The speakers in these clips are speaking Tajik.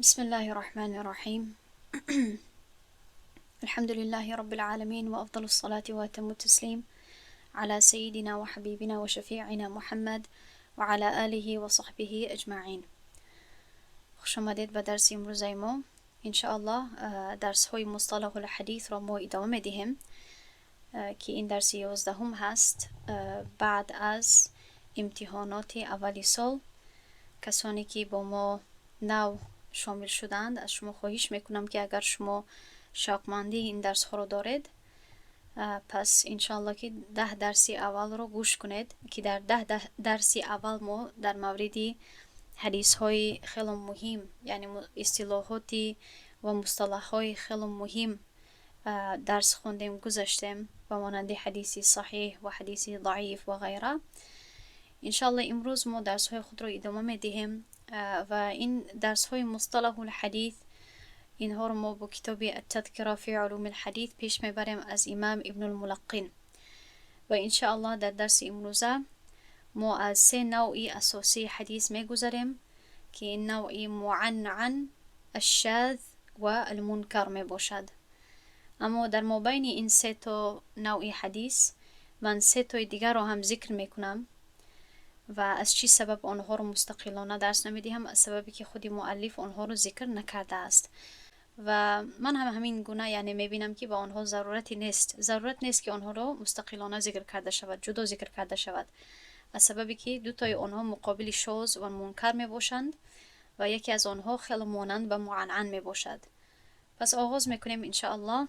بسم الله الرحمن الرحيم. الحمد لله رب العالمين، وأفضل الصلاة وأتم التسليم على سيدنا وحبيبنا وشفيعنا محمد وعلى آله وصحبه أجمعين. خوش آمدید به درس امروزه ما. انشاءالله درس های مصطلح الحدیث را ما ادامه میدهیم که این درس 11 هست. بعد از امتحانات اولی سال، کسانی که با ما نو شامل شدند، از شما خواهش میکنم که اگر شما شوقمندی این درس ها رو دارید، پس انشاءالله که 10 درسی اول رو گوش کنید که در 10 درسی اول ما در مورد حدیث های خیلی مهم، یعنی اصطلاحاتی و مصطلح های خیلی مهم درس خوندیم، گذشتیم و مانند حدیث صحیح و حدیث ضعیف و غیره. انشاءالله امروز ما درس های خود رو ادامه میدهیم و این درس های مصطلح الحدیث، اینها رو ما با کتاب التذکرة فی علوم الحدیث پیش میبریم از امام ابن الملقن. و انشاءالله در درس امروزه ما از سه نوع اساسی حدیث میگذریم که این نوع معنعن، الشاذ و المنکر می باشد. اما در مابین این سه تا نوع حدیث، من سه تای دیگر را هم ذکر میکنم. و از چی سبب آنها رو مستقلانه درس نمیدهم؟ از سببی که خودی مؤلف آنها رو ذکر نکرده است و من هم همین گونه، یعنی میبینم که با آنها ضرورتی نیست، ضرورت نیست که آنها رو مستقلانه ذکر کرده شود، جدا ذکر کرده شود، از سببی که دو تای آنها مقابل شاذ و منکر می باشند و یکی از آنها خیلی مانند به معنعن می باشد. پس آغاز میکنیم انشاءالله.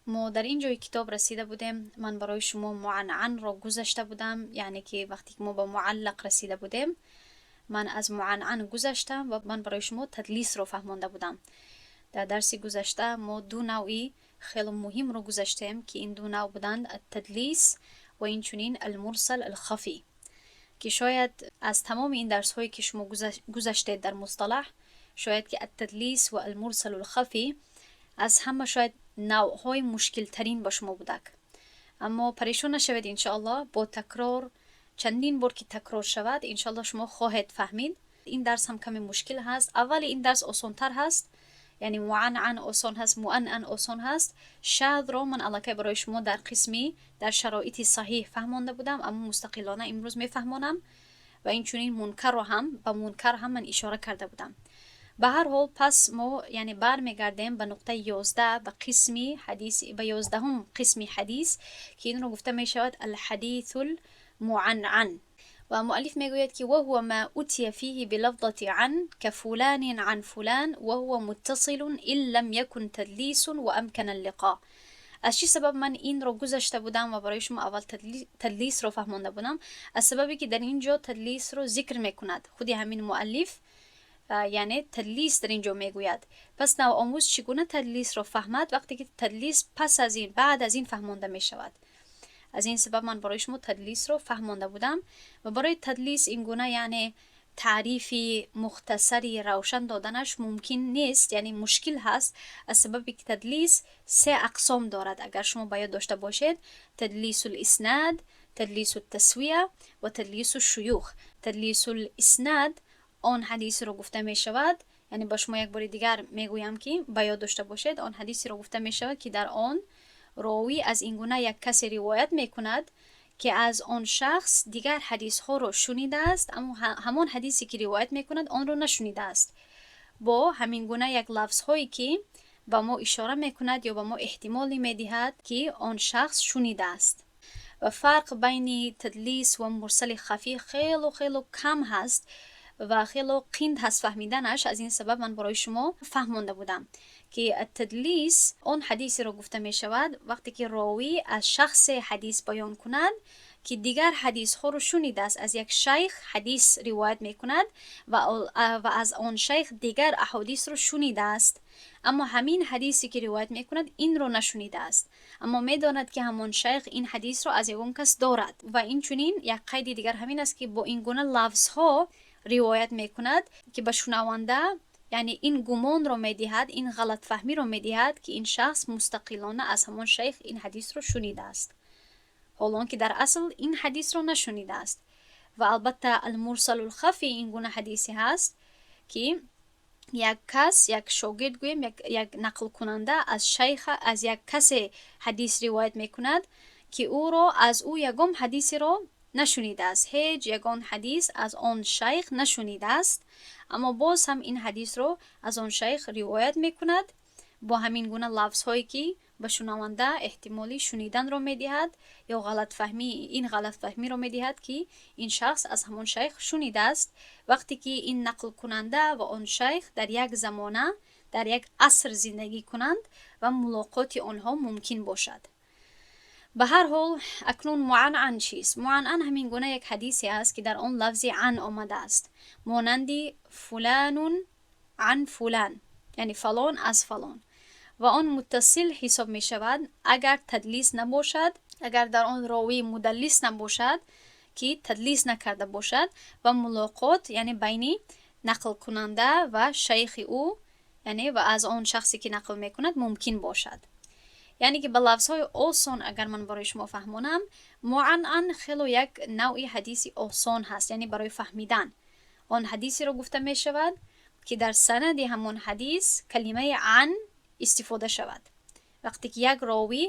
ما در این جای کتاب رسیده بودیم. من برای شما معنعن را گذشته بودم، یعنی که وقتی که ما به معلق رسیده بودیم، من از معنعن گذشتم و من برای شما تدلیس را فهمانده بودم. در درس گذشته ما دو نوعی خیلی مهم رو گذشتیم که این دو نوع بودند التدلیس و این چنین المرسل الخفی، که شاید از تمام این درس هایی که شما گذشته در مصطلح، شاید که التدلیس و المرسل الخفی از همه شاید نوعهای مشکل ترین با شما بودک. اما پریشان نشوید، انشاءالله با تکرار، چندین بار که تکرار شود، انشاءالله شما خواهید فهمید. این درس هم کمی مشکل هست. اول این درس آسانتر هست، یعنی معنعن آسان هست، معنعن آسان هست. شاذ را من الکی برای شما در قسمی در شرایط صحیح فهمانده بودم، اما مستقلانه امروز میفهمانم و این چنین منکر رو هم، به منکر هم من اشاره کرده بودم. به هر حال، پس ما یعنی برمیگردیم به نقطه 11، به قسمی حدیث، به 11 قسمی حدیث که این رو گفته می شود الحدیث المعنعن. و مؤلف میگوید که وهو ما أتي فيه بلفظة عن كفلان عن فلان وهو متصل إن لم يكن تدليس وأمكن اللقاء. از چی سبب من این رو گذشته بودم و برای شما اول تدلیس رو فهمانده بودم؟ از سببی که در اینجا تدلیس رو ذکر میکند خودی همین مؤلف، یعنی تدلیس در اینجا میگوید. پس نو آموز چگونه تدلیس رو فهمد وقتی که تدلیس پس از این، بعد از این فهمانده می شود؟ از این سبب من برای شما تدلیس رو فهمانده بودم. و برای تدلیس این گونه یعنی تعریفی مختصری روشن دادنش ممکن نیست، یعنی مشکل هست، از سبب که تدلیس سه اقسام دارد. اگر شما باید داشته باشید، تدلیس الاسناد، تدلیس التسویه و تدلیس الشیوخ. تدلیس الاسناد آن حدیث رو گفته می شود، یعنی با شما یک بار دیگر میگویم که باید داشته باشید، آن حدیثی رو گفته می شود که در آن راوی از این گونه یک کسی روایت می کند که از آن شخص دیگر حدیث ها رو شنیده است، اما همان حدیثی که روایت می کند آن رو نشنیده است، با همین گونه یک لفظ هایی که به ما اشاره می کند یا به ما احتمالی می دهد که آن شخص شنیده است. و فرق بین تدلیس و مرسل خفی خیلی خیلی کم هست و خیلی قند هست فهمیدنش. از این سبب من برای شما فهمانده بودم که تدلیس آن حدیثی را گفته می شود وقتی که راوی از شخص حدیث بیان کند که دیگر حدیث ها رو شنیده است. از یک شیخ حدیث روایت می کند و از آن شیخ دیگر احادیث رو شنیده است، اما همین حدیثی که روایت می کند این رو نشنیده است، اما می داند که همان شیخ این حدیث رو از یگان کس دارد. و این چنین یک قید دیگر همین است که با این گونه لفظ ها روایت می کند که به شنونده یعنی این گمان رو میدهد، این غلط فهمی رو میدهد که این شخص مستقلانه از همان شیخ این حدیث رو شنیده است، حالان که در اصل این حدیث رو نشنیده است. Ва албатта, المرسل الخفي ин гуна ҳадисе ҳаст, ки як кас, як шогирд гӯем, як нақлкунанда аз шайха, аз як касе ҳадис ривоят мекунад, ки ӯро аз ӯ ягон ҳадисеро нашунидааст, ҳеҷ ягон ҳадис аз он шайх нашунидааст, аммо боз ҳам ин ҳадисро аз он шайх ривоят мекунад бо ҳамин гуна лафзҳое, ки ба шунаванда эҳтимоли шуниданро медиҳад ё ғалатфаҳмӣ, ин ғалатфаҳмиро медиҳад, ки ин шахс аз ҳамон шайх шунидааст, вақте ки ин нақлкунанда ва он шайх дар як замона, дар як аср зиндагӣ кунанд ва мулоқоти онҳо мумкин бошад. Ба ҳар ҳол, акнун муанъан чист? Муанъан ҳамин гуна як ҳадисе аст, ки дар он лафзи عن омадааст, монанди فلان عن فلان, яъне фалон аз фалон, ва он муттасил ҳисоб мешавад, агар тадлис набошад, агар дар он ровӣ мудаллис набошад, ки тадлис накарда бошад, ва мулоқот, яъне байни нақлкунанда ва шайхи ӯ, яъне ва аз он шахсе, ки нақл мекунад, мумкин бошад. Яъне ки ба лафзҳои осон агар ман барои шумо фаҳмонам, муанъан хело як навъи ҳадиси осон ҳаст, яъне барои фаҳмидан. Он ҳадисеро гуфта мешавад, ки дар санади ҳамон ҳадис калимаи عن истифода шавад, вақте ки як ровӣ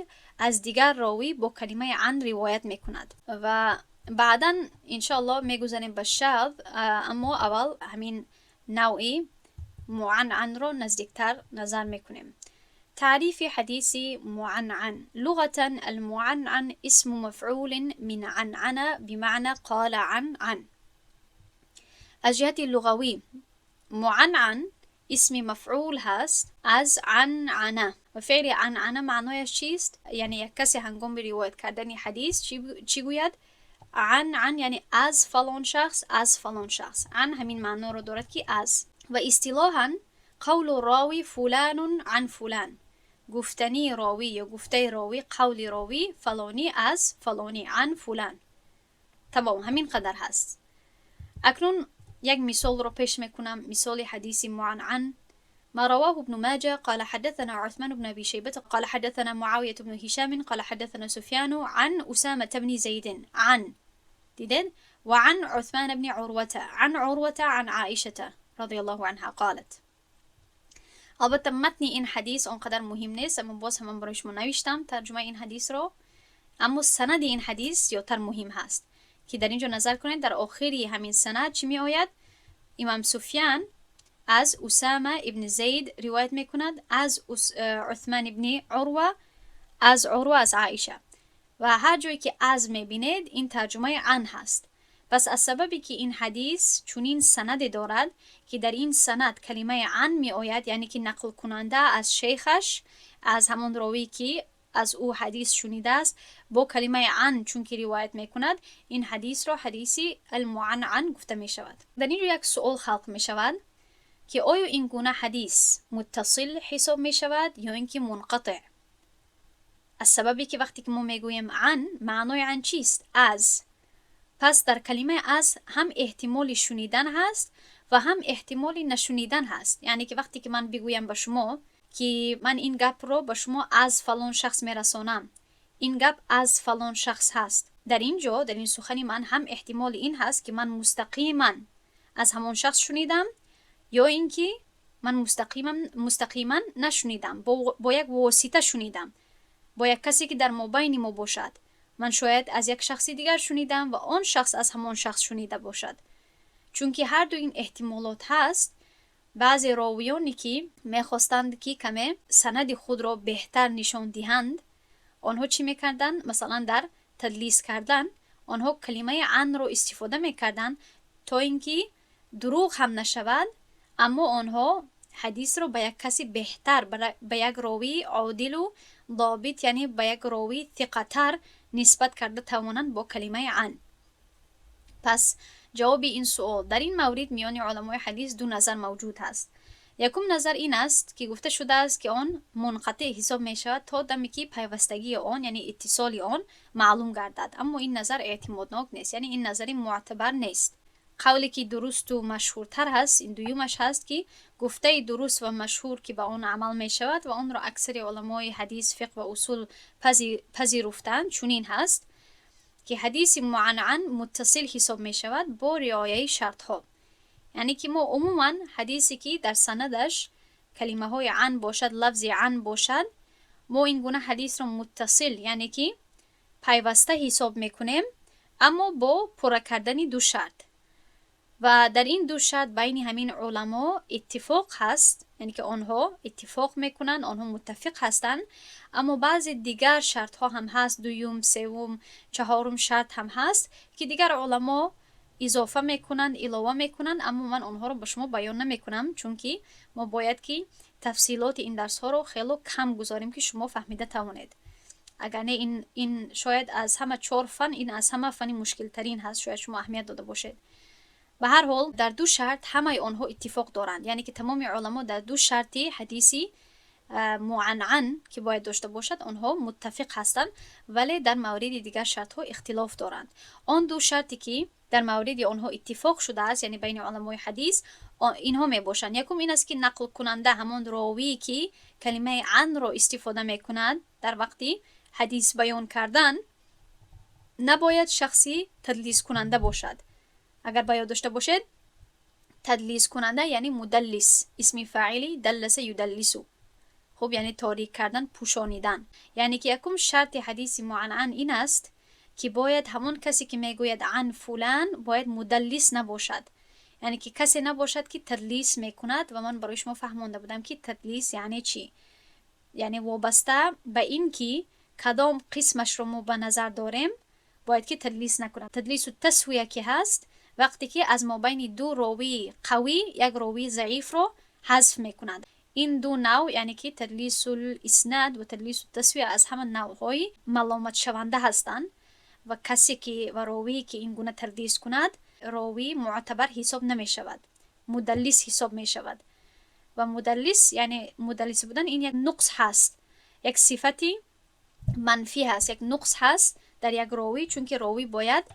аз дигар ровӣ бо калимаи عن ривоят мекунад. Ва баъдан, иншоаллоҳ, мегузарем ба шаз, аммо аввал ҳамин навъи муанъанро наздиктар назар мекунем. تعريف حديث معنعن: لغة، المعنعن اسم مفعول من عنعن بمعنى قال عن عن. از جهت لغوی، معنعن اسم مفعول هست از عنعنه و فعل عنعنه معنایش چیست؟ یعنی یک کسی هنگام روایت کردن حدیث چی گوید؟ عن عن, یعنی از فلان شخص، از فلان شخص. عن همین معنا رو دارد که از. و اصطلاحا قول الراوي فلان عن فلان, گفتنی راوی یا گفته راوی، قول راوی فلانی از فلانی، عن فلان. تمام، همین قدر هست. اکنون یک مثال رو پیش میکنم، مثال حدیث معنعن: ما رواه ابن ماجه قال حدثنا عثمان بن أبي شيبة قال حدثنا معاوية بن هشام قال حدثنا سفيان عن أسامة بن زيد عن, دیدین, وعن عثمان بن عروة عن عروة عن عائشة رضي الله عنها قالت. البته متن این حدیث آنقدر مهم نیست, اما باز هم برای شما نوشتم ترجمه این حدیث رو. اما سند این حدیث زیادتر مهم هست که در اینجا نظر کنید، در آخری همین سند چی می آید؟ امام سفیان از اسامه ابن زید روایت میکند، از عثمان ابن عروه، از عروه از عایشه. و هر جایی که از میبینید، این ترجمه عن هست. پس از سببی که این حدیث چنین سند دارد که در این سند کلمه عن می آید، یعنی که نقل کننده از شیخش، از همان راوی که از او حدیث شنیده است، با کلمه عن چون که روایت میکند، این حدیث را حدیثی المعنعن گفته می شود. در اینجا یک سوال خلق می شود که آیا این گونه حدیث متصل حساب می شود یا اینکه منقطع؟ از سببی که وقتی که ما میگوییم عن، معنای عن چیست؟ از. پس در کلمه از هم احتمال شنیدن هست و هم احتمال نشنیدن هست. یعنی که وقتی که من بگویم به شما که من این گپ رو به شما از فلان شخص میرسانم، این گپ از فلان شخص هست، در اینجا، در این سخنی من هم احتمال این هست که من مستقیما از همان شخص شنیدم یا اینکه من مستقیما نشنیدم، با یک واسطه شنیدم، با یک کسی که در مابین ما باشد. من شاید از یک شخص دیگر شنیدم و آن شخص از همان شخص شنیده باشد. چون که هر دو این احتمالات هست، بعضی راویانی که میخواستند که کمی سند خود را بهتر نشان دهند، آنها چی میکردند؟ مثلا در تدلیس کردن آنها کلمه عن رو استفاده میکردند تا اینکه دروغ هم نشود، اما آنها حدیث رو به یک کسی بهتر، به یک راوی عادل و ضابط، یعنی به یک راوی ثقه‌تر نسبت کرده توانند با کلمه عن. پس جواب این سوال: در این مورد میان علمای حدیث دو نظر موجود هست. یکم نظر این است که گفته شده است که آن منقطع حساب می شود تا دمی که پیوستگی آن، یعنی اتصال آن، معلوم گردد. اما این نظر اعتمادناک نیست، یعنی این نظر معتبر نیست. قولی که درست و مشهورتر هست، این دویمش هست که گفته درست و مشهور که به آن عمل می شود و آن را اکثر علمای حدیث، فقه و اصول پذیرفتند، چنین هست Ки ҳадиси муанъан муттасил ҳисоб мешавад бо риояи шартҳо. Яъне ки мо умуман ҳадисе, ки дар санадаш калимаҳои ан бошад, лафзи ан бошад, мо ин гуна ҳадисро муттасил, яъне ки пайваста ҳисоб мекунем, аммо бо пурра кардани ду шарт. Ва дар ин ду шарт байни ҳамин уламо иттифоқ ҳаст, яъне ки онҳо иттифоқ мекунанд, онҳо муттафиқ ҳастанд. Аммо баъзе дигар шартҳо ҳам ҳаст, дуюм, севум, чаҳорум шарт ҳам ҳаст, ки дигар уламо изофа мекунанд, илова мекунанд, аммо ман онҳоро ба шумо баён намекунам, чунки мо бояд ки тафсилоти ин дарсҳоро хело кам гузорем, ки шумо фаҳмида тавонед. Агар не, ин шояд аз ҳама чор фан ин аз ҳама фани мушкилтарин ҳаст, шояд шумо аҳамият дода бошед. Ба ҳар ҳол, дар ду шарт ҳамаи онҳо иттифоқ доранд, яъне ки тамоми уламо дар ду шарти ҳадиси муанъан, ки бояд дошта бошад, онҳо муттафиқ ҳастанд, вале дар мавриди дигар шартҳо ихтилоф доранд. Он ду шарте, ки дар мавриди онҳо иттифоқ шудааст, яъне байни уламои ҳадис, инҳо мебошанд. Якум ин аст, ки нақлкунанда, ҳамон ровие, ки калимаи анро истифода мекунад дар вақти ҳадис баён кардан, набояд шахси тадлискунанда бошад. Агар ба ёд дошта бошед, тадлискунанда яъне мудаллис, исми фаъили далласа юдаллису, хуб, яъне торик кардан, пӯшонидан. Яъне ки якум шарти ҳадиси муанъан ин аст, ки бояд ҳамон касе, ки мегӯяд ан фулан, бояд мудаллис набошад, яъне ки касе набошад, ки тадлис мекунад. Ва ман барои шумо фаҳмонда будам, ки тадлис яъне чӣ, яъне вобаста ба ин ки кадом қисмашро мо ба назар дорем, бояд ки тадлис накунад. Тадлису тасвия ки ҳаст, вақте ки аз мобайни ду ровии қавӣ як ровии заифро ҳазф мекунад. Ин ду навъ, яъне ки тадлисул иснад ва тадлису тасвия, аз ҳама навъҳои маломатшаванда ҳастанд ва касе ки ва ровие, ки ин гуна тадлис кунад, ровии муътабар ҳисоб намешавад, мудаллис ҳисоб мешавад. Ва мудаллис, яъне мудаллис будан, ин як нуқс ҳаст, як сифати манфӣ ҳаст, як нуқс ҳаст дар як ровӣ, чунки ровӣ бояд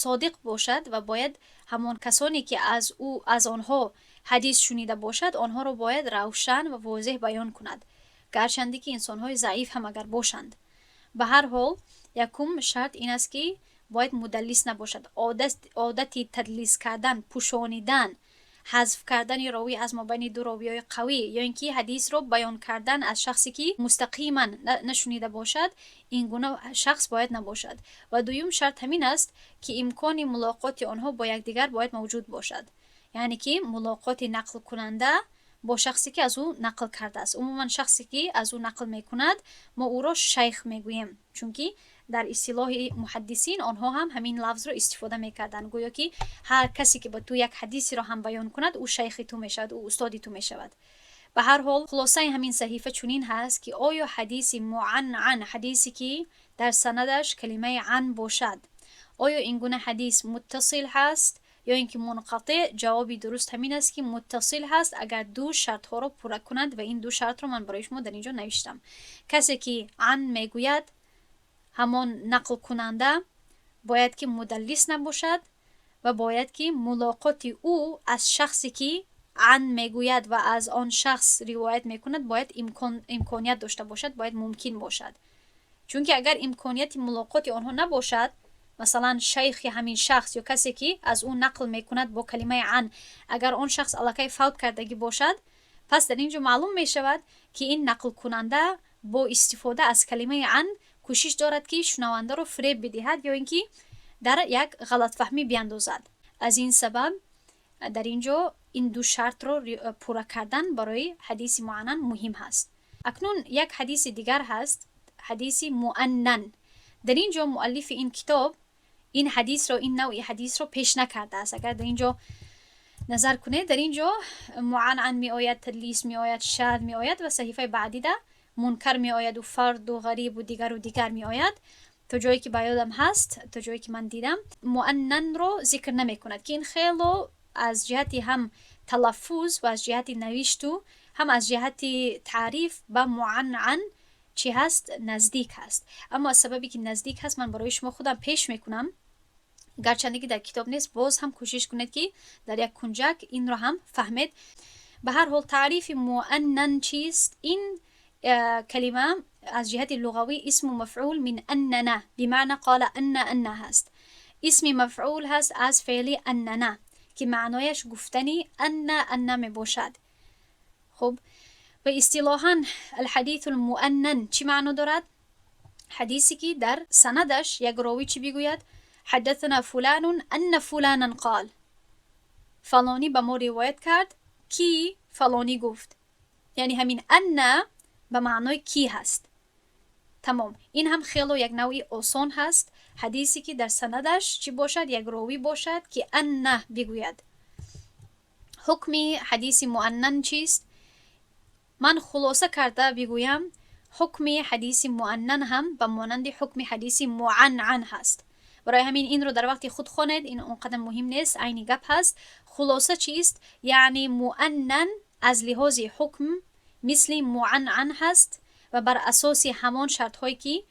содиқ бошад ва бояд ҳамон касоне, ки аз ӯ, аз онҳо ҳадис шунида бошад, онҳоро бояд равшан ва возеҳ баён кунад, гарчанде ки инсонҳои заиф ҳам агар бошанд. Ба ҳар ҳол, якум шарт ин аст, ки бояд мудаллис набошад. Одати тадлис кардан, пӯшонидан, ҳазф кардани ровӣ аз мобайни ду ровиҳои қавӣ ё ин ки ҳадисро баён кардан аз шахсе, ки мустақиман нашунида бошад, ин гуна шахс бояд набошад. Ва дуюм шарт ҳамин аст, ки имкони мулоқоти онҳо бо якдигар бояд мавҷуд бошад, яъне ки мулоқоти нақлкунанда бо шахсе, ки аз ӯ нақл кардааст. Умуман, шахсе, ки аз ӯ нақл мекунад, мо ӯро шайх мегӯем, чунки дар истилоҳи муҳаддисин онҳо ҳам ҳамин лафзро истифода мекарданд. Гӯё ки ҳар касе, ки ба ту як ҳадисеро ҳам баён кунад, ӯ шайхи ту мешавад, ӯ устоди ту мешавад. Ба ҳар ҳол, хулосаи ҳамин саҳифа чунин ҳаст, ки оё ҳадиси муанъан, ҳадисе, ки дар санадаш калимаи ан бошад, оё ин гуна ҳадис муттасил ҳаст ё ин ки мунқатеъ? Ҷавоби дуруст ҳамин аст, ки муттасил ҳаст, агар ду шартҳоро пурра кунад. Ва ин ду шартро ман барои шумо дар ин ҷо навиштам. Касе, ки ан мегӯяд, ҳамон нақлкунанда бояд ки мудаллис набошад ва бояд ки мулоқоти ӯ аз шахсе, ки ан мегӯяд ва аз он шахс ривоят мекунад, бояд имконият дошта бошад, бояд мумкин бошад. Чунки агар имконияти мулоқоти онҳо набошад, масалан, шайхи ҳамин шахс ё касе, ки аз ӯ нақл мекунад бо калимаи ан, агар он шахс аллакай фавт кардагӣ бошад, пас дар ин ҷо маълум мешавад, ки ин нақлкунанда бо истифода аз калимаи ан кӯшиш дорад, ки шунавандаро фиреб бидиҳад ё ин ки дар як ғалатфаҳмӣ биандозад. Аз ин сабаб дар ин ҷо ин ду шартро пурра кардан барои ҳадиси муанъан муҳим ҳаст. Акнун як ҳадиси дигар ҳаст, ҳадиси муаннан. Дар ин ҷо муаллифи ин китоб ин ҳадисро, ин навъи ҳадисро пеш накардааст. Агар дар ин ҷо назар кунед, дар ин ҷо муанъан меояд, тадлис меояд, шад меояд ва саҳифаи баъдида мункар меояду фарду ғарибу дигару дигар меояд. То ҷое ки ба ёдам ҳаст, то ҷое ки ман дидам, муаннанро зикр намекунад, ки ин хело аз ҷиҳати ҳам талаффуз ва аз ҷиҳати навишту ҳам аз ҷиҳати таъриф ба муанъан чӣ ҳаст, наздик ҳаст. Аммо аз сабабе ки наздик ҳаст, ман барои шумо худам пеш мекунам. Гарчанде ки дар китоб нест, боз ҳам кӯшиш кунед, ки дар як кунҷак инро ҳам фаҳмед. Ба ҳар ҳол, таърифи муаннан чист? Ин калима از جهت لغوی اسم مفعول من أننا، بمعنى قال أن أن هست. اسم مفعول هست از فعل أننا که معنایش گفتنی أن أن می باشد. خب، و اصطلاحا الحدیث المعنعن چی معنا دارد؟ حدیثی که در سندش یک راوی چی بگوید؟ حدثنا فلان أن فلانا قال. فلانی به ما روایت کرد کی فلانی گفت. یعنی همین أن به معنای کی هست. تمام. این هم خیلی یک نوعی آسان هست. حدیثی که در سندش چی باشد؟ یک راوی باشد که أن بگوید. حکم حدیث معنعن چیست؟ من خلاصه کرده بگویم، حکم حدیث معنعن هم به مانند حکم حدیث معنعن هست. برای همین این رو در وقت خود خوانید، این اونقدر مهم نیست، عینی گپ هست. خلاصه چیست؟ یعنی معنعن از لحاظ حکم مثل معنعن هست و بر اساس همان شرط هایی که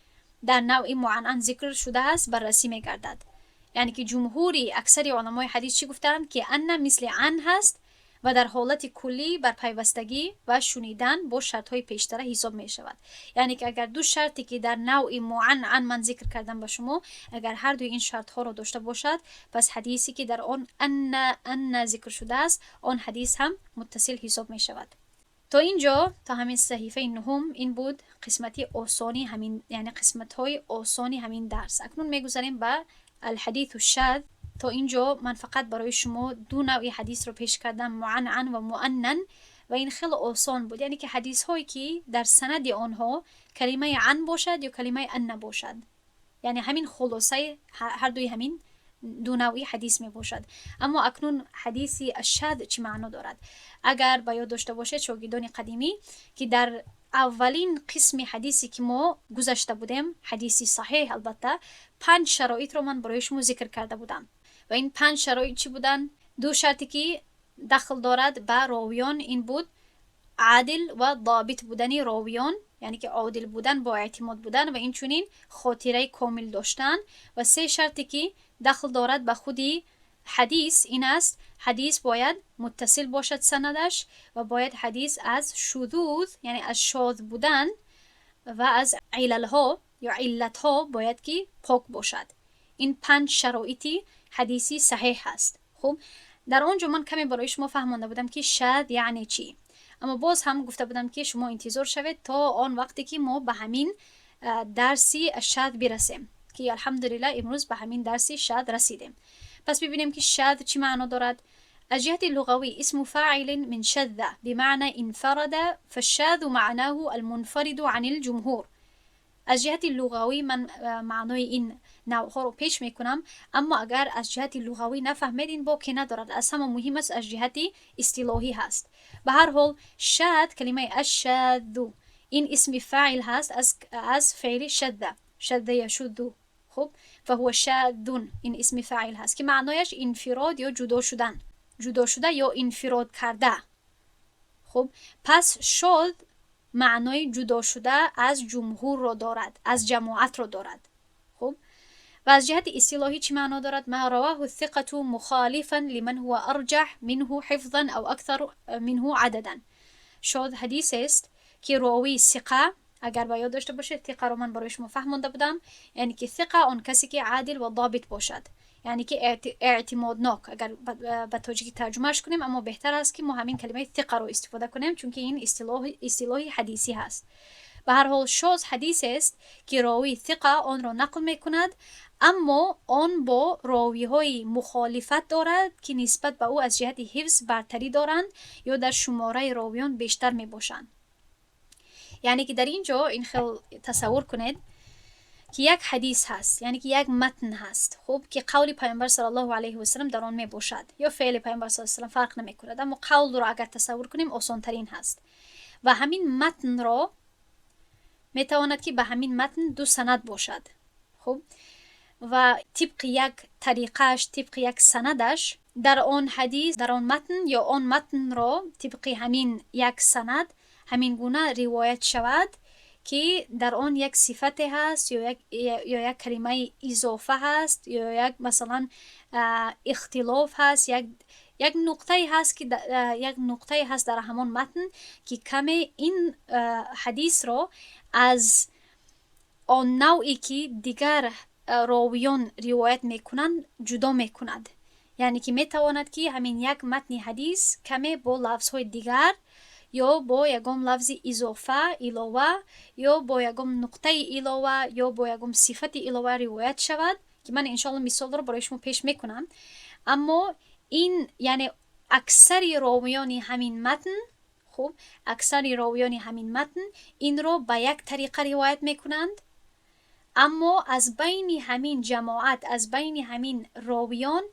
در نوع معنعن ذکر شده است بررسی میگردد. یعنی که جمهوری اکثر علمای حدیث چی گفتند؟ که أن مثل عن هست و در حالت کلی بر پیوستگی و شنیدن با شرط های پیشتره حساب می شود. یعنی که اگر دو شرطی که در نوع معنعن من ذکر کردم به شما، اگر هر دوی این شرط ها را داشته باشد، پس حدیثی که در آن أن أن ذکر شده است، آن حدیث هم متصل حساب می شود. تا اینجا، تا همین صحیفه نهم، این بود قسمتی آسانی همین، یعنی قسمت های آسانی همین درس. اکنون میگذریم به الحدیث الشاذ. تا اینجا من فقط برای شما دو نوع حدیث رو پیش کردم، معنعن و معنن، و این خیلی آسان بود. یعنی که حدیث هایی که در سند آنها کلمه عن باشد یا کلمه أن باشد، یعنی همین خلاصه هر دوی همین دو نوعی حدیث می باشد. اما اکنون حدیث الشاذ چی معنا دارد؟ اگر با یاد داشته باشید شاگردان قدیمی، که در اولین قسم حدیثی که ما گذشته بودیم، حدیثی صحیح البته، پنج شرایط رو من برای شما ذکر کرده بودم. و این پنج شرایط چی بودن؟ دو شرطی که دخل دارد به راویان، این بود عادل و ضابط بودن راویان، یعنی که عادل بودن، با اعتماد بودن و این چنین خاطره کامل داشتن. و سه شرطی که دخل دارد به خودی حدیث، این است: حدیث باید متصل باشد سندش و باید حدیث از شذوذ، یعنی از شاذ بودن و از عللها یا علتها باید که پاک باشد. این پنج شرایطی حدیثی صحیح است. خب، در آنجا من کمی برای شما فهمانده بودم که شاذ یعنی چی، اما باز هم گفته بودم که شما انتظار شوید تا آن وقتی که ما به همین درسی شاذ برسیم، که الحمدلله امروز به همین درسی شاذ رسیدیم. پس ببینیم که شاذ چی معنا دارد. از جهت لغوي اسم فاعل من شذ بمعنى انفرد، فالشاذ معناه المنفرد عن الجمهور. از جهت لغوی من معنای این نوعها رو پیش میکنم، اما اگر از جهت لغوی نفهمید، این باکی ندارد. از همه مهم است از جهت اصطلاحی هست. به هر حال شاذ، کلمه الشاذ، این اسم فاعل هست از فعل شذ، شذ یشذ. خب، فهو شاذ، این اسم فاعل هست که معنایش انفراد یا جدا شدن، جدا شده یا انفراد کرده. خب، پس شاذ معنای جدا شده از جمهور را دارد، از جماعت را دارد. خب، و از جهت اصطلاحی چی معنا دارد؟ ما رواه الثقة مخالفا لمن هو ارجح منه حفظا او اکثر منه عددا. شاذ حدیث است که راوی ثقه، اگر با یاد داشته باشید، ثقه رو من برای شما فهمانده بودم، یعنی که ثقه آن کسی که عادل و ضابط باشد، یعنی که اعتمادناک اگر به تاجیکی ترجمهش کنیم. اما بهتر است که ما همین کلمه ثقه رو استفاده کنیم، چون که این اصطلاح حدیثی هست. به هر حال شاذ حدیث است که راوی ثقه آن را نقل میکند، اما آن با راوی های مخالفت دارد که نسبت به او از جهت حفظ برتری دارند یا در شماره راویان بیشتر می باشند. یعنی که در اینجا این خیل تصور کنید که یک حدیث هست، یعنی که یک متن هست، خب، که قول پیامبر صلی الله علیه و سلم در آن می باشد یا فعل پیامبر صلی الله علیه و سلم، فرق نمی کند، اما قول را اگر تصور کنیم آسان ترین هست. و همین متن را می تواند که به همین متن دو سند باشد. خب، و طبق یک طریقش، طبق یک سندش، در آن حدیث، در آن متن یا آن متن را طبق همین یک سند همین گونه روایت شود که در آن یک صفت هست یا یک کلمه اضافه هست یا یک مثلا اختلاف هست، یک Як нуқтае ҳаст, ки як нуқтае ҳаст дар ҳамон матн, ки каме ин ҳадисро аз он навъе, ки дигар ровиён ривоят мекунанд, ҷудо мекунад. Яъне ки метавонад, ки ҳамин як матни ҳадис каме бо лафзҳои дигар ё бо ягон лафзи изофа, илова, ё бо ягон нуқтаи илова, ё бо ягон сифати илова ривоят шавад, ки ман иншоалло мисолро барои шумо пеш мекунам. Аммо ин, яъне аксари ровиёни ҳамин матн, хуб, аксари ровиёни ҳамин матн инро ба як тариқа ривоят мекунанд, аммо аз байни ҳамин ҷамоат, аз байни ҳамин ровиён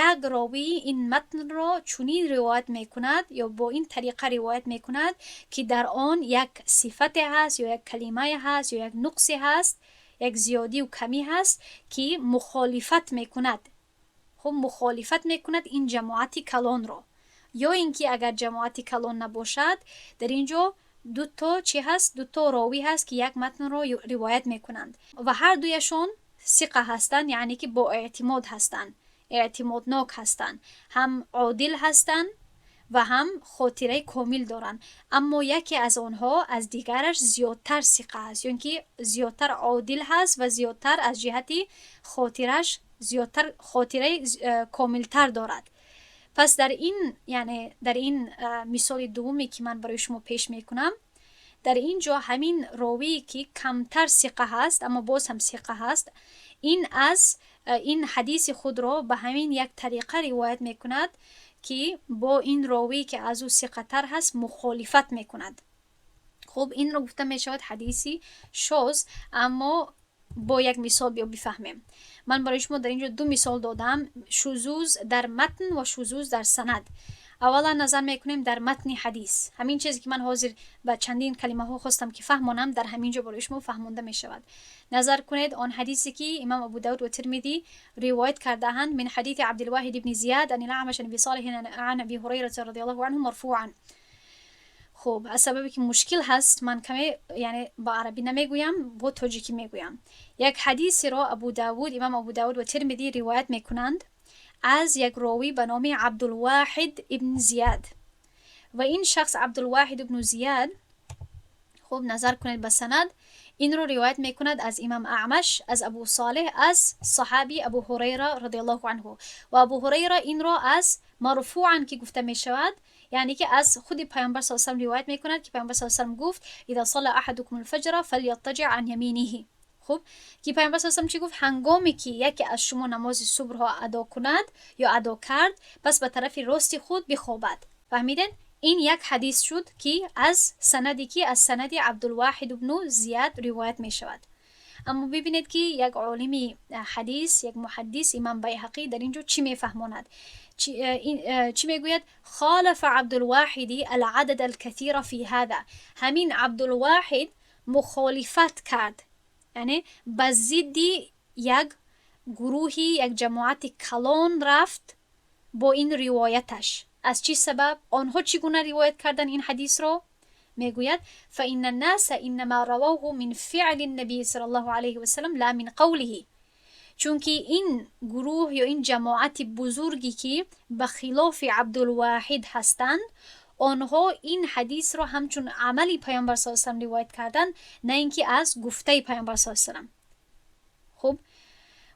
як ровӣ ин матнро чунин ривоят мекунад ё бо ин тариқа ривоят мекунад, ки дар он як сифате ҳаст ё як калимае ҳаст ё як нуқсе ҳаст, як зиёдию камӣ ҳаст, ки мухолифат мекунад, хуб, мухолифат мекунад ин ҷамоати калонро. Ё ин ки агар ҷамоати калон набошад, дар ин ҷо дуто чӣ ҳаст? Дуто ровӣ ҳаст, ки як матнро ривоят мекунанд ва ҳар дуяшон сиқа ҳастанд, яъне ки бо эътимод ҳастанд, эътимоднок ҳастанд, ҳам одил ҳастанд ва ҳам хотираи комил доранд, аммо яке аз онҳо аз дигараш зиёдтар сиқа аст ё ин ки зиёдтар одил ҳаст ва зиёдтар аз ҷиҳати хотираш зиёдтар хотираи комилтар дорад. Пас дар ин, яъне дар ин мисоли дуввуме, ки ман барои шумо пеш мекунам, дар ин ҷо ҳамин ровие, ки камтар сиқа ҳаст, аммо боз ҳам сиқа ҳаст, ин аз ин ҳадиси худро ба ҳамин як тариқа ривоят мекунад, ки бо ин ровие, ки аз ӯ сиқатар ҳаст, мухолифат мекунад. Хуб, инро гуфта мешавад ҳадиси шоз. Аммо бо як мисол биё бифаҳмем. Ман барои шумо дар ин ҷо ду мисол додам: шузуз дар матн ва шузуз дар санад. Аввалан назар мекунем дар матни ҳадис. Ҳамин чизе, ки ман ҳозир ба чандин калимаҳо хостам, ки фаҳмонам, дар ҳамин ҷо барои шумо фаҳмонда мешавад. Назар кунед он ҳадисе, ки имом Абу Давуд ва Тирмидӣ ривоят кардаанд: من حديث عبد الواحد بن زياد عن الأعمش عن أبي صالح عن أبي هريرة رضي الله عنه مرفوعا. Хуб, аз сабабе ки мушкил ҳаст, ман каме, яъне ба арабӣ намегӯям, бо тоҷикӣ мегӯям. Як ҳадисеро Абу Давуд, имом Абу Давуд ва Тирмидӣ ривоят мекунанд аз як ровӣ ба номи Абдулвоҳид ибн Зияд. Ва ин шахс, Абдулвоҳид ибну Зияд, хуб, назар кунед ба санад, инро ривоят мекунад аз имам Аъмаш, аз Абу Солеҳ, аз саҳаби Абу Ҳурайра رضي الله عنه. Ва Абу Ҳурайра инро аз марфуан, ки гуфта мешавад, яъне ки аз худи Паёмбар с салам ривоят мекунад, ки Паёмбар с салам гуфт: إذا صلى أحدكم الفجر فليضطجع عن يمينه. Хуб, ки Паёмбар с салам чӣ гуфт? Ҳангоме ки яке аз шумо намози субҳро адо кунад ё адо кард, пас ба тарафи рости худ бихобад. Фаҳмидед? Ин як ҳадис шуд, ки аз санаде, ки аз санади Абдулвоҳид ибну Зияд ривоят мешавад. Аммо бибинед, ки як олими ҳадис, як муҳаддис, имам Байҳақӣ, дар ин ҷо чӣ мефаҳмонад, чӣ мегӯяд? خالف عبد الواحد العدد الكثير في هذا. Ҳамин Абдулвоҳид мухолифат кард, яъне ба зидди як гурӯҳи, як ҷамоати калон рафт бо ин ривояташ. Аз чӣ сабаб? Онҳо чӣ гуна ривоят карданд ин ҳадисро? Мегӯяд: فإن الناس إنما رووه من فعل النبي صلى الله عليه وسلم لا من قوله. Чунки ин гурӯҳ ё ин ҷамоати бузурге, ки ба хилофи Абдулвоҳид ҳастанд, онҳо ин ҳадисро ҳамчун амали Паёмбар с салам ривоят карданд, на ин ки аз гуфтаи Паёмбар с салам. Хуб,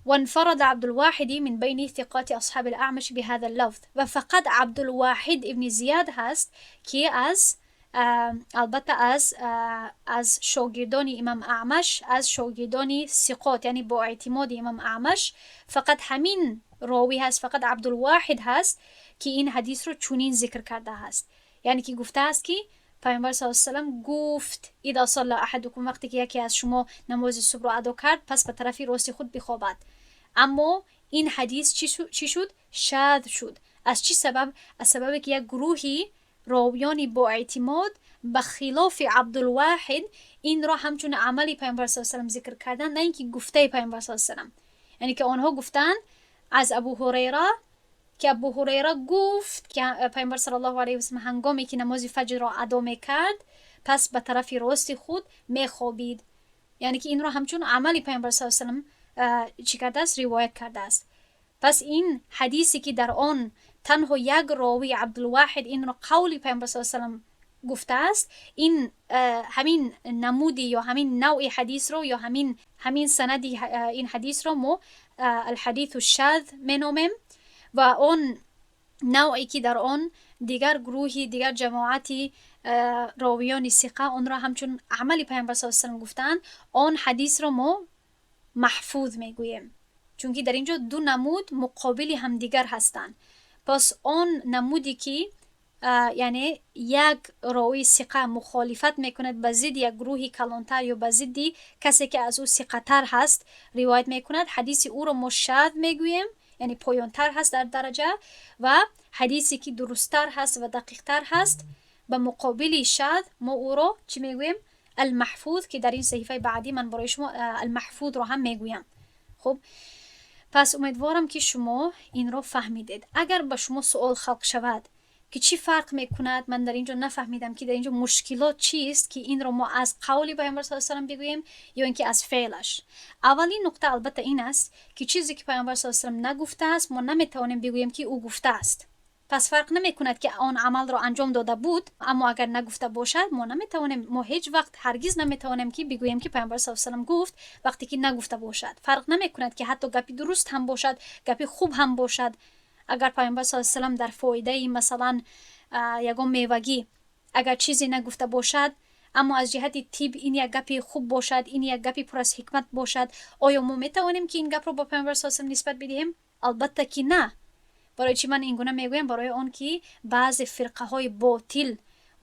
وانفرد عبد الواحد من بين ثقات أصحاب الأعمش بهذا اللفظ. و فقط عبدالواحد ابن زیاد هست که از албатта аз шогирдони имам Аъмаш, аз шогирдони сиқот, яъне бо эътимоди имам Аъмаш, фақат ҳамин ровӣ ҳаст, фақат Абдулвоҳид ҳаст, ки ин ҳадисро чунин зикр кардааст, яъне ки гуфтааст, ки Паёмбар с салам гуфт: إذا صلى أحدكم, вақте ки яке аз шумо намози субҳро адо кард, пас ба тарафи рости худ бихобад. Аммо ин ҳадис чӣ шуд? Шад шуд. Аз чӣ сабаб? Аз сабабе ки як гурӯҳи ровиёни боэътимод ба хилофи Абдулвоҳид инро ҳамчун амали Паёмбар с салам зикр карданд, на ин ки гуфтаи Паёмбар с салам. Яъне ки онҳо гуфтанд аз Абу Ҳурайра, ки Абу Ҳурайра гуфт, ки Паёмбар صلى الله عليه وسلم ҳангоме ки намози фаҷрро адо мекард, пас ба тарафи рости худ мехобид. Яъне ки инро ҳамчун амали Паёмбар с салам чӣ кардааст? Ривоят кардааст. Пас ин ҳадисе, ки дар он Танҳо як ровӣ, Абдулвоҳид, инро қавли Паёмбар саллаллоҳу алайҳи васаллам гуфтааст, ин ҳамин намуди ё ҳамин навъи ҳадисро ё ҳамин санади ин ҳадисро мо алҳадису шаз меномем. Ва он навъе ки дар он дигар гурӯҳи дигар, ҷамоати ровиёни сиқа онро ҳамчун амали Паёмбар саллаллоҳу алайҳи васаллам гуфтаанд, он ҳадисро мо маҳфуз мегӯем, чунки дар ин ҷо ду намуд муқобили ҳамдигар ҳастанд. Пас он намуде ки, яъне, як ровии сиқа мухолифат мекунад, ба зидди як гурӯҳи калонтар ё ба зидди касе ки аз ӯ сиқатар ҳаст ривоят мекунад, ҳадиси ӯро мо шаз мегӯем, яъне поёнтар ҳаст дар дараҷа. Ва ҳадисе ки дурусттар ҳаст ва дақиқтар ҳаст, ба муқобили шаз мо ӯро чӣ мегӯем? Алмаҳфуз, ки дар ин саҳифаи баъдӣ ман барои шумо алмаҳфузро ҳам мегӯям. Хуб, пас умедворам, ки шумо инро фаҳмидед. Агар ба шумо суол халқ шавад, ки чӣ фарқ мекунад, ман дар ин ҷо нафаҳмидам, ки дар ин ҷо мушкилот чист, ки инро мо аз қавли Пайғамбар саллаллоҳу алайҳи васаллам бигӯем ё ин ки аз феълаш. Аввалин нуқта албатта ин аст, ки чизе ки Пайғамбар саллаллоҳу алайҳи васаллам нагуфтааст, мо наметавонем бигӯем, ки ӯ гуфтааст. Пас фарқ намекунад, ки он амалро анҷом дода буд, аммо агар нагуфта бошад, мо наметавонем, мо ҳеҷ вақт ҳаргиз наметавонем, ки бигӯем, ки Пайғамбар саллаллоҳу алайҳи васаллам гуфт, вақте ки нагуфта бошад. Фарқ намекунад, ки ҳатто гапи дуруст ҳам бошад, гапи хуб ҳам бошад. Агар Пайғамбар саллаллоҳу алайҳи васаллам дар фоидаи, масалан, ягон мевагӣ агар чизе нагуфта бошад, аммо аз ҷиҳати тиб ин як гапи хуб бошад, ин як гапи пур аз ҳикмат бошад, оё мо метавонем, ки ин гапро ба Пайғамбар саллаллоҳу алайҳи васаллам нисбат бидиҳем? Албатта ки на. Барои чӣ ман ин гуна мегӯям? Барои он ки баъзе фирқаҳои ботил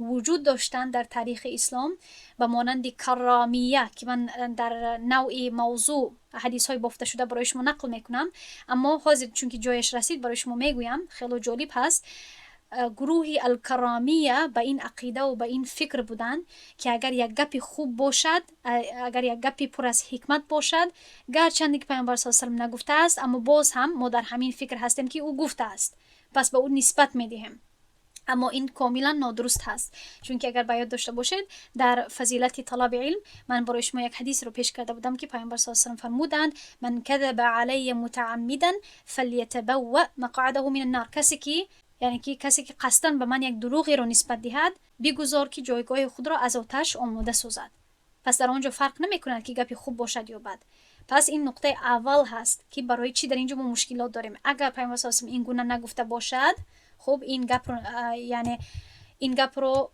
вуҷуд доштанд дар таърихи ислом, ба монанди карромия, ки ман дар навъи мавзӯъ ҳадисҳои бофташуда барои шумо нақл мекунам, аммо ҳозир, чунки ҷояш расид, барои шумо мегӯям, хело ҷолиб ҳаст. Гурӯҳи алкаромия ба ин ақидаву ба ин фикр буданд, ки агар як гапи хуб бошад, агар як гапи пур аз ҳикмат бошад, гарчанде ки Пайғамбар саллаллоҳу алайҳи васаллам нагуфтааст, аммо боз ҳам мо дар ҳамин фикр ҳастем, ки ӯ гуфтааст, пас ба ӯ нисбат медиҳем. Аммо ин комилан нодуруст ҳаст, чунки агар ба ёд дошта бошед, дар фазилати талаби илм ман барои шумо як ҳадисро пеш карда будам, ки Пайғамбар саллаллоҳу алайҳи васаллам фармуданд: "Ман кадаба алайя мутааммидан фалятабавва мақъадаҳу мин аннар". Касе ки, яъне ки касе ки қасдан ба ман як дурӯғеро нисбат диҳад, бигузор, ки ҷойгоҳи худро аз оташ омода созад. Пас дар он ҷо фарқ намекунад, ки гапи хуб бошад ё бад. Пас ин нуқтаи аввал ҳаст, ки барои чӣ дар ин ҷо мо мушкилот дорем. Агар Пайғамбар саллаллоҳу алайҳи васаллам ин гуна нагуфта бошад, хуб, ин гапро, яъне ин гапро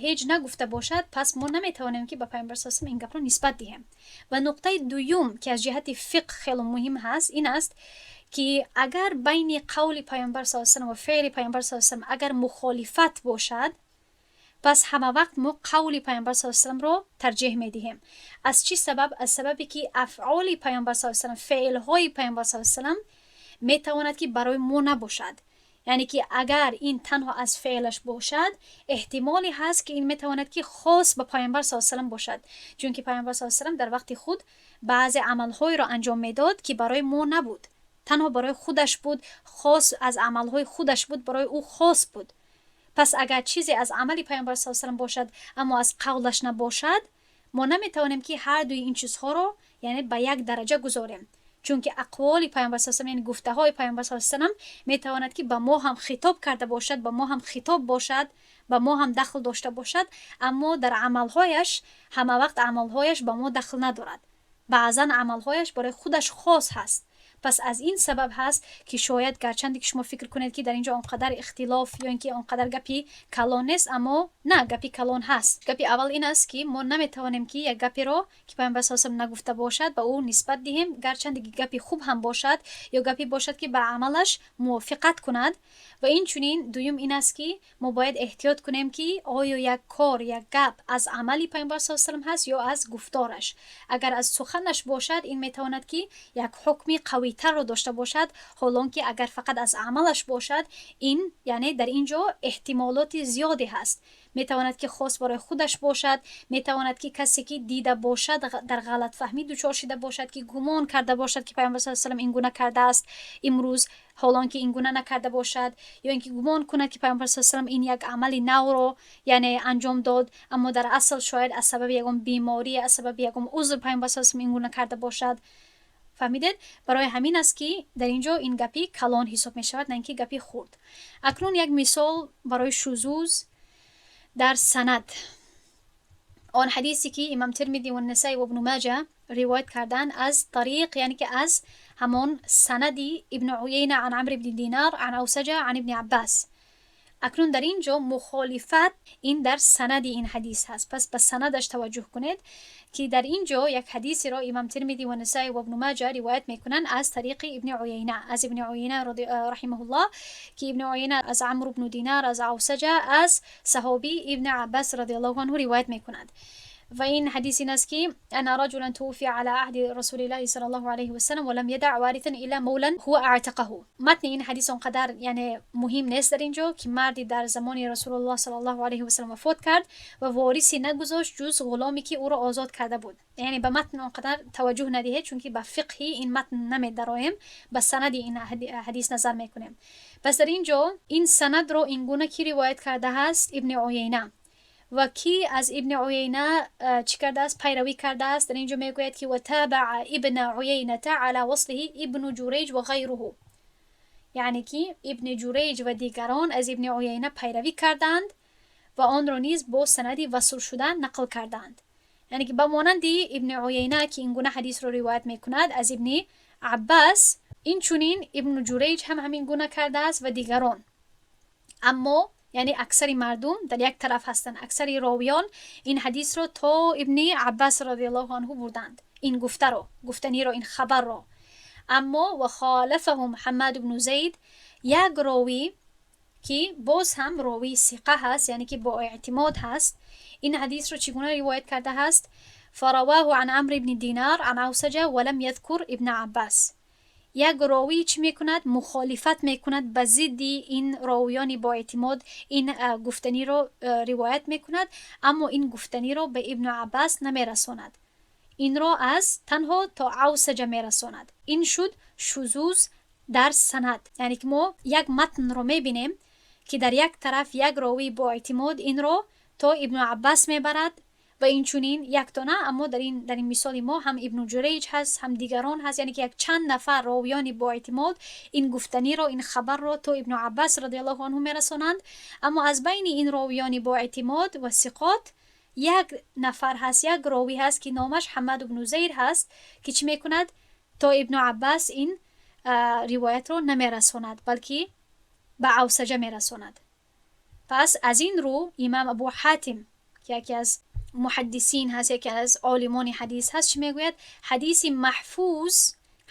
ҳеҷ нагуфта бошад, пас мо наметавонем, ки ба Пайғамбар саллаллоҳу алайҳи васаллам ин гапро нисбат диҳем. Ва нуқтаи дуюм, ки аз ҷиҳати фиқҳ хело муҳим ҳаст, ин аст, ки агар байни қавли Пайғамбар саллаллоҳу алайҳи васаллам ва феъли Пайғамбар саллаллоҳу алайҳи васаллам агар мухолифат бошад, пас ҳама вақт мо қавли Пайғамбар саллаллоҳу алайҳи васалламро тарҷеҳ медиҳем. Аз чӣ сабаб? Аз сабабе ки афъоли Пайғамбар саллаллоҳу алайҳи васаллам, феълҳои Пайғамбар саллаллоҳу алайҳи васаллам метавонад, ки барои мо набошад. Яъне ки агар ин танҳо аз феълаш бошад, эҳтимоле ҳаст, ки ин метавонад, ки хос ба Пайғамбар саллаллоҳу алайҳи васаллам бошад, чунки Пайғамбар саллаллоҳу алайҳи васаллам дар вақти худ баъзе амалҳоеро анҷом медод, ки барои мо набуд, танҳо барои худаш буд, хос аз амалҳои худаш буд, барои ӯ хос буд. Пас агар чизе аз амали Пайғамбар саллаллоҳу алайҳи васаллам бошад, аммо аз қавлаш набошад, мо наметавонем, ки ҳар дуи ин чизҳоро, яъне, ба як дараҷа гузорем, чунки ақволи Пайғамбар саллаллоҳу, яъне гуфтаҳои Пайғамбар саллаллоҳу алайҳи васаллам метавонад, ки ба мо ҳам хитоб карда бошад, ба мо ҳам хитоб бошад, ба мо ҳам дахл дошта бошад, аммо дар амалҳояш ҳама вақт амалҳояш ба мо дахл надорад, баъзан амалҳояш барои худаш хос ҳаст. Пас аз ин сабаб ҳаст, ки шояд гарчанде ки шумо фикр кунед, ки дар ин ҷо он қадар ихтилоф ё ин ки он қадар гапи калон нест, аммо на, гапи калон ҳаст. Гапи аввал ин аст, ки мо наметавонем, ки як гаперо, ки Пайғамбар саллаллоҳу алайҳи васаллам нагуфта бошад, ба ӯ нисбат диҳем, гарчанде ки гапи хуб ҳам бошад ё гапе бошад, ки ба амалаш мувофиқат кунад. Ва инчунин дуюм ин аст, ки мо бояд эҳтиёт кунем, ки оё як кор, як гап аз амали Пайғамбар саллаллоҳу алайҳи васаллам ҳаст ё аз гуфтораш. Агар аз суханаш бошад, ин метавонад, ки як ҳукми қавитарро дошта бошад, ҳолон ки агар фақат аз амалаш бошад, ин, яъне, дар ин ҷо эҳтимолоти зиёде ҳаст. Метавонад, ки хос барои худаш бошад, метавонад, ки касе ки дида бошад, дар ғалатфаҳмӣ дучор шида бошад, ки гумон карда бошад, ки Пайғамбар саллаллоҳу алайҳи васаллам ин гуна кардааст имрӯз, ҳолон ки ин гуна накарда бошад, ё ин ки гумон кунад, ки Пайғамбар саллаллоҳу алайҳи васаллам ин як амали навро, яъне, анҷом дод, аммо дар асл шояд аз сабаби ягон беморӣ, аз сабаби ягон узр Пайғамбар саллаллоҳу алайҳи васаллам ин гуна карда бошад. Фаҳмидед? Барои ҳамин аст, ки дар ин ҷо ин гапи калон ҳисоб мешавад, на ин ки гапи хурд. Акнун як мисол барои шузуз дар санад. Он ҳадисе, ки имам Тирмидӣ ва Насаи ва Ибну Маҷа ривоят карданд аз тариқ, яъне ки аз ҳамон санади Ибну Уяйна ан Амр ибни Динар ан Авсаҷа ан Ибни Аббас. Акнун дар ин ҷо мухолифат ин дар санади ин ҳадис ҳаст. Пас ба санадаш таваҷҷӯҳ кунед, ки дар ин ҷо як ҳадисеро имам Тирмидӣ ва Насаи ва Ибну Маҷа ривоят мекунанд аз тариқи Ибни Уяйна, аз Ибни Уяйна раҳимаҳуллоҳ, ки Ибни Уяйна аз Амр ибну Динар, аз Авсаҷа, аз саҳобӣ Ибни Аббас радиаллоҳу анҳу ривоят мекунад. Ва ин ҳадис ин аст, ки أن رجلا توفي على عهد رسول الله صلى الله عليه وسلم ولم يدع وارثا إلا مولا هو أعتقه. Матни ин ҳадис он қадар, яъне, муҳим нест дар ин ҷо, ки марди дар замони Расулуллоҳ саллаллоҳу алайҳи васалам вафот кард ва ворисе нагузошт, ҷуз ғуломе, ки ӯро озод карда буд. Яъне ба матн он қадар таваҷҷӯҳ надиҳед, чунки ба фиқҳи ин матн намедароем, ба санади ин ҳадис назар мекунем. Пас дар ин ҷо ин санадро ин гуна ки ривоят кардааст? Ибни Уяйна. Ва кӣ аз Ибни Уяйна чӣ кардааст, пайравӣ кардааст? Дар ин ҷо мегӯяд, ки وتابع ابن عيينة على وصله ابن جريج وغيره, яъне ки Ибни Ҷурейҷ ва дигарон аз Ибни Уяйна пайравӣ карданд ва онро низ бо санади васл шуда нақл карданд. Яъне ки ба монанди Ибни Уяйна, ки ин гуна ҳадисро ривоят мекунад аз Ибни Аббас, инчунин Ибну Ҷурейҷ ҳам ҳамин гуна кардааст ва дигарон. Аммо, яъне, аксари мардум дар як тараф ҳастанд. Аксари ровиён ин ҳадисро то Ибни Аббас радиаллоҳу анҳу бурданд, ин гуфтаро, гуфтаниро, ин хабарро. Аммо وخالفهم حماد بن زيد, як ровӣ, ки боз ҳам ровии сиқа ҳаст, яъне ки бо эътимод ҳаст, ин ҳадисро чӣ гуна ривоят кардааст? فرواه عن عمرو بن دينار عن عوسجة ولم يذكر ابن عباس. Як ровӣ чӣ мекунад? Мухолифат мекунад, ба зидди ин ровиёни боэътимод ин гуфтаниро ривоят мекунад, аммо ин гуфтаниро ба Ибну Аббас намерасонад, инро аз танҳо то Авсаҷа мерасонад. Ин шуд шузуз дар санад. Яъне ки мо як матнро мебинем, ки дар як тараф як ровии боэътимод инро то Ибну Аббас мебарад ва инчунин якто на, аммо дар ин мисоли мо ҳам Ибну Ҷурейҷ ҳаст, ҳам дигарон ҳаст, яъне ки як чанд нафар ровиёни боэътимод ин гуфтаниро, ин хабарро то Ибну Аббас радиаллоҳу анҳу мерасонанд. Аммо аз байни ин ровиёни боэътимод ва сиқот як нафар ҳаст, як ровӣ ҳаст, ки номаш Ҳаммад ибну Зайд ҳаст, ки чӣ мекунад? То Ибну Аббас ин ривоятро намерасонад, балки ба Авсаҷа мерасонад. Пас аз ин рӯ имам Абу Ҳатим, ки яке аз муҳаддисин ҳаст, яке аз олимони ҳадис ҳаст, чӣ мегӯяд? Ҳадиси маҳфуз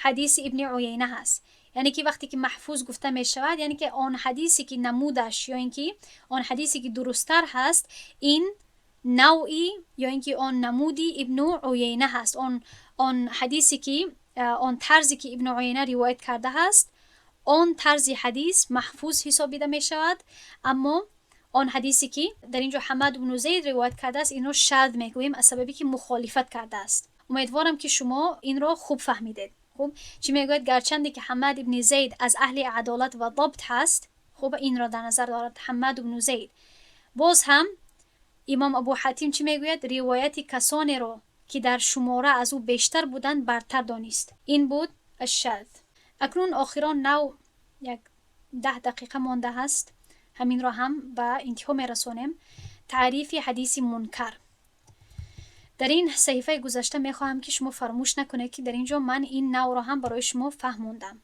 ҳадиси Ибни Уяйна ҳаст. Яъне ки вақте ки маҳфуз гуфта мешавад, яъне ки он ҳадисе, ки намудаш ё ин ки он ҳадисе, ки дурусттар ҳаст, ин навъи ё ин ки он намуди Ибну Уяйна ҳаст. Он ҳадисе, ки он тарзе, ки Ибну Уяйна ривоят кардааст, он тарзи ҳадис маҳфуз ҳисобида мешавад. Аммо он ҳадисе, ки дар ин ҷо Ҳаммад ибну Зайд ривоят кардааст, инро шад мегӯем, аз сабабе ки мухолифат кардааст. Умедворам, ки шумо инро хуб фаҳмидед. Хуб, чӣ мегӯяд? Гарчанде ки Ҳаммад ибни Зайд аз аҳли адолат ва дабт ҳаст, хуб, инро дар назар дорад Ҳаммад ибну Зайд, боз ҳам имом Абу Ҳатим чӣ мегӯяд? Ривояти касонеро, ки дар шумора аз ӯ бештар буданд, бартар донист. Ин буд ашшад. Акнун охирон нав, як 10 дақиқа монда ҳаст, ҳаминро ҳам ба интиҳо мерасонем. Таърифи ҳадиси мункар. Дар ин саҳифаи гузашта мехоҳам, ки шумо фаромӯш накунед, ки дар ин ҷо ман ин навъро ҳам барои шумо фаҳмондам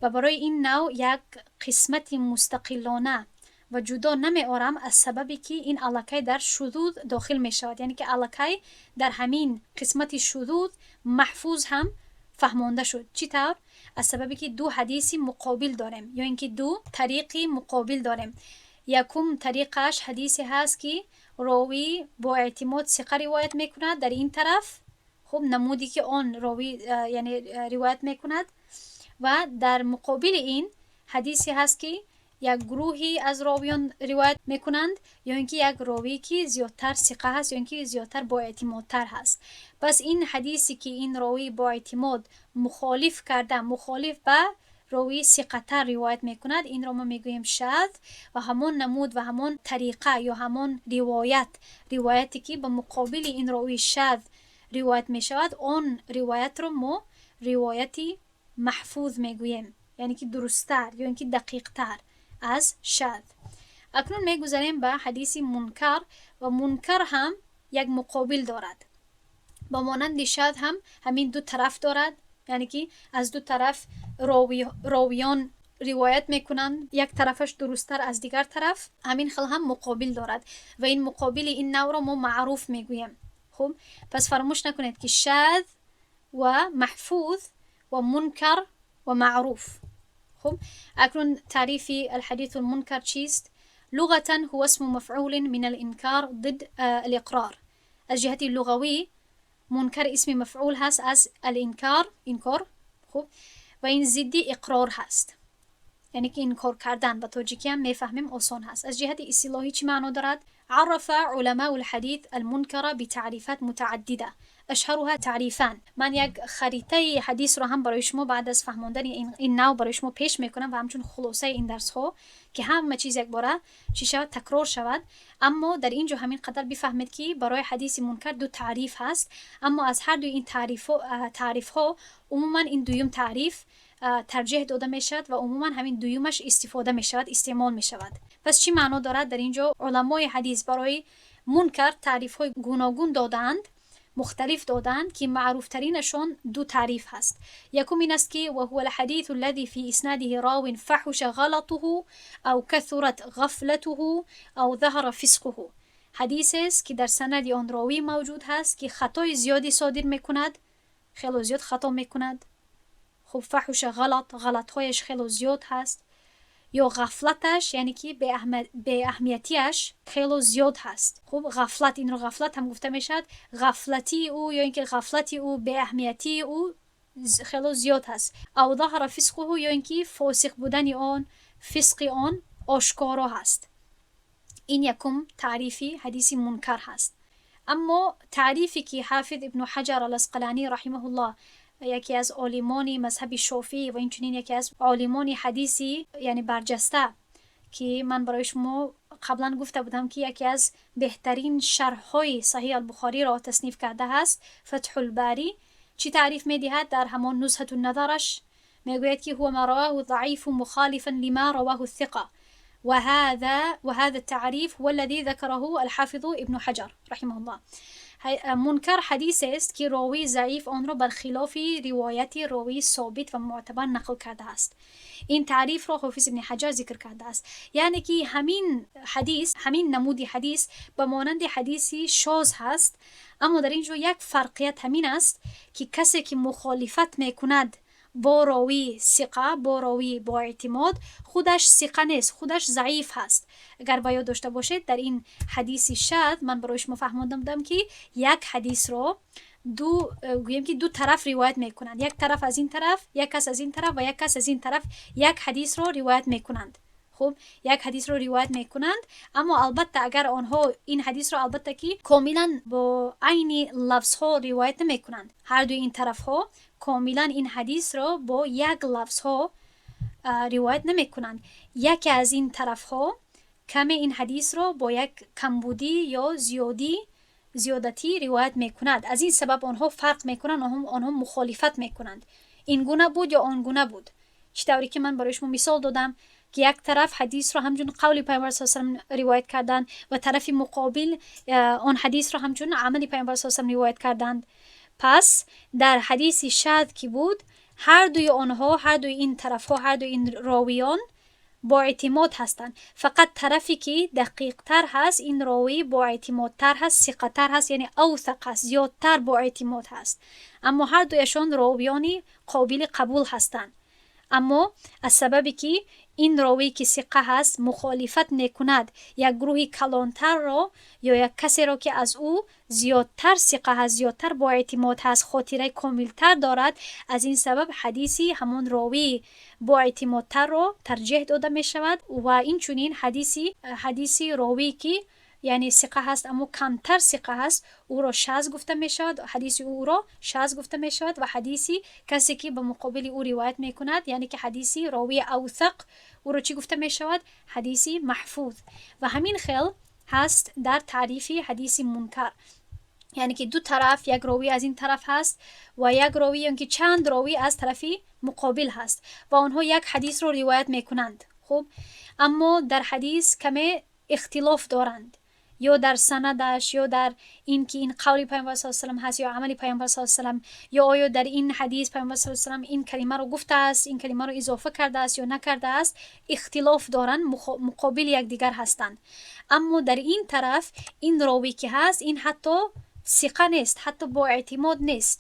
ва барои ин навъ як қисмати мустақилона ва ҷудо намеорам, аз сабабе ки ин аллакай дар шузуз дохил мешавад, яъне ки аллакай дар ҳамин қисмати шузуз маҳфуз ҳам фаҳмонда шуд. Чӣ тавр? Аз сабабе ки ду ҳадиси муқобил дорем ё ин ки ду тариқи муқобил дорем. Якум тариқаш ҳадисе ҳаст, ки ровӣ бо эътимод, сиқа ривоят мекунад дар ин тараф. Хуб, намуде, ки он ровӣ, яъне, ривоят мекунад, ва дар муқобили ин ҳадисе ҳаст, ки як гурӯҳе аз ровиён ривоят мекунанд ё ин ки як ровӣ, ки зиёдтар сиқа ҳаст ё ин ки зиёдтар боэътимодтар ҳаст. Пас ин ҳадисе, ки ин ровии боэътимод мухолиф карда, мухолиф ба ровии сиқатар ривоят мекунад, инро мо мегӯем шад. Ва ҳамон намуд ва ҳамон тариқа ё ҳамон ривоят, ривояте, ки ба муқобили ин ровии шад ривоят мешавад, он ривоятро мо ривояти маҳфуз мегӯем, яъне ки дурусттар ё ин ки дақиқтар аз шаз. Акнун мегузарем ба ҳадиси мункар, ва мункар ҳам як муқобил дорад. Ба монанди шаз ҳам ҳамин ду тараф дорад, яъне ки аз ду тараф ровиён ривоят мекунанд, як тарафаш дурусттар аз дигар тараф, ҳамин хел ҳам муқобил дорад ва ин муқобили ин навъро мо маъруф мегӯем. Хуб, пас фаромӯш накунед, ки шаз ва маҳфуз ва мункар ва маъруф. Хуб, акнун таърифи الحديث المنكر чист? لغة هو اسم مفعول من الإنكار ضد الإقرار. از جهت لغوی منکر اسم مفعول هست از الإنكار، انکار. خب، و این ضدی اقرار هست، یعنی که انکار کردن. به تاجیکی هم میفهمیم، آسان هست. از جهت اصطلاحی چی معنا دارد؟ عرف علماء الحديث المنكر بتعريفات متعددة أشهرها تعريفان. من یک خریطه حدیث رو هم برای شما بعد از فهماندن این نوع برای شما پیش میکنم و همچون خلاصه این درس ها که همه چیز یک باره چی شود، تکرار شود. اما در اینجا همین قدر بفهمید که برای حدیث منکر دو تعریف هست، اما از هر دو این تعریف ها عموما این دویم تعریف ترجیح داده می شود و عموما همین دویمش استفاده می شود، استعمال می شود. پس چی معنا دارد؟ در اینجا علمای حدیث برای منکر تعریف های گوناگون دادند، مختلف دادند که معروفترینشان دو تعریف هست. یکم این است که وهو الحديث الذي في إسناده راو فحش غلطه أو كثرت غفلته أو ظهر فسقه. حدیث است که در سند آن راوی موجود هست که خطای زیادی صادر میکند، خیلی زیاد خطا میکند. خب، فحش غلط، غلطهایش خیلی زیاد هست، یا غفلتش، یعنی که بی اهمیتیش خیلی زیاد هست. خب، غفلت، این رو غفلت هم گفته میشد. غفلتی او یا اینکه غفلتی او، بی اهمیتی او خیلی زیاد هست. أو ظهر فسقه، یا اینکه فاسق بودن آن، فسق آن آشکارا هست. این یکم تعریفی حدیث منکر هست. اما تعریفی که حافظ ابن حجر العسقلانی رحمه الله، یکی از عالمان مذهب شافعی و اینچنین یکی از عالمان حدیثی یعنی برجسته که من برای شما قبلا گفته بودم که یکی از بهترین شرح‌های صحیح البخاری را تصنیف کرده است، فتح الباری، چی تعریف میدهد؟ در همان نزهة النظرش میگوید که هو ما رواه الضعيف مخالفا لما رواه الثقة. وهذا التعريف هو الذي ذكره الحافظ ابن حجر رحمه الله. منکر حدیث است که راوی ضعیف آن را برخلاف روایت راوی ثابت و معتبر نقل کرده است. این تعریف را حافظ ابن حجر ذکر کرده است، یعنی که همین حدیث، همین نمودی حدیث به مانند حدیثی شاذ هست، اما در اینجا یک فرقیت همین است که کسی که مخالفت میکند با راوی ثقه، با راوی با اعتماد، خودش ثقه نیست، خودش ضعیف هست. اگر با یاد داشته باشید، در این حدیث شاذ من برای شما فهماندم بودم که یک حدیث رو دو، گوییم که دو طرف روایت میکنند، یک طرف از این طرف، یک کس از این طرف و یک کس از این طرف یک حدیث رو روایت میکنند. خب، یک حدیث رو روایت میکنند، اما البته اگر آنها این حدیث رو البته که کاملا با عین لفظ ها روایت نمیکنند، هر دو این طرف ها کاملا این حدیث رو با یک لفظ ها روایت نمیکنند. یکی از این طرف ها کمی این حدیث رو با یک کمبودی یا زیادتی روایت میکند. از این سبب آنها فرق میکنند، آنها مخالفت میکنند. این گونه بود یا آن گونه بود. چطوری که من برای شما مثال دادم که یک طرف حدیث رو همچون قول پیامبر صلی الله علیه و روایت کردند و طرف مقابل آن حدیث رو همچون عمل پیامبر صلی الله علیه و روایت کردند. پس در حدیث شاذ که بود، هر دوی آنها، هر دوی این طرف ها، هر دوی این راویان با اعتماد هستند. فقط طرفی که دقیق تر هست، این راوی با اعتمادتر هست، ثقه هست، یعنی اوثق هست، زیادتر با اعتماد هست، اما هر دویشان راویانی قابل قبول هستند. اما از سببی که این راوی که ثقه هست مخالفت میکند یک گروه کلانتر را یا یک کسی را که از او زیادتر ثقه هست، زیادتر با اعتماد هست، خاطره کاملتر دارد، از این سبب حدیثی همون راوی با اعتمادتر را ترجیح داده می شود و این چنین حدیثی راوی که یعنی ثقه هست اما کمتر ثقه هست، او را شاذ گفته می شود. حدیث او را شاذ گفته می شود و حدیثی کسی که به مقابل او روایت می کند، یعنی که حدیثی راوی اوثق، او را چی گفته می شود؟ حدیثی محفوظ. و همین خیل هست در تعریف حدیث منکر. Яъне ки ду тараф, як ровӣ аз ин тараф ҳаст ва як ровӣ ё ки чанд ровӣ аз тарафи муқобил ҳаст ва онҳо як ҳадисро ривоят мекунанд. Хуб, аммо дар ҳадис каме ихтилоф доранд, ё дар санадаш, ё дар ин ки ин қавли Пайғамбар саллаллоҳу алайҳи васаллам ҳаст ё амали Пайғамбар саллаллоҳу алайҳи васаллам, ё оё дар ин ҳадис Пайғамбар саллаллоҳу алайҳи васаллам ин калимаро гуфтааст, ин калимаро изофа кардааст ё накардааст, ихтилоф доранд, муқобили якдигар ҳастанд. Аммо дар ин тараф ин ровӣ ки ҳаст, ин ҳатто сиқа нест, ҳатто бо эътимод нест,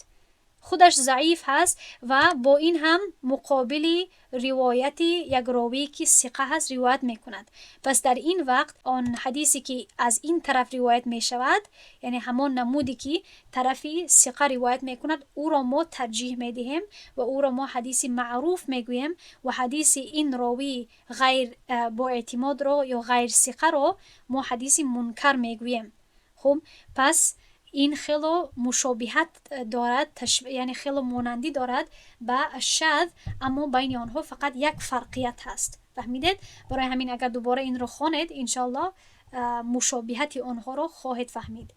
худаш заиф ҳаст ва бо ин ҳам муқобили ривояти як ровӣ ки сиқа ҳаст ривоят мекунад. Пас дар ин вақт он ҳадисе ки аз ин тараф ривоят мешавад, яъне ҳамон намуде ки тарафи сиқа ривоят мекунад, ӯро мо тарҷиҳ медиҳем ва ӯро мо ҳадиси маъруф мегӯем ва ҳадиси ин ровии ғайр боэътимодро ё ғайрсиқаро мо ҳадиси мункар мегӯем. Хуб, пас ин хело мушобиҳат дорад, яъне хело монандӣ дорад ба шаз, аммо байни онҳо фақат як фарқият ҳаст. Фаҳмидед? Барои ҳамин агар дубора инро хонед, иншоаллоҳ мушобиҳати онҳоро хоҳед фаҳмид.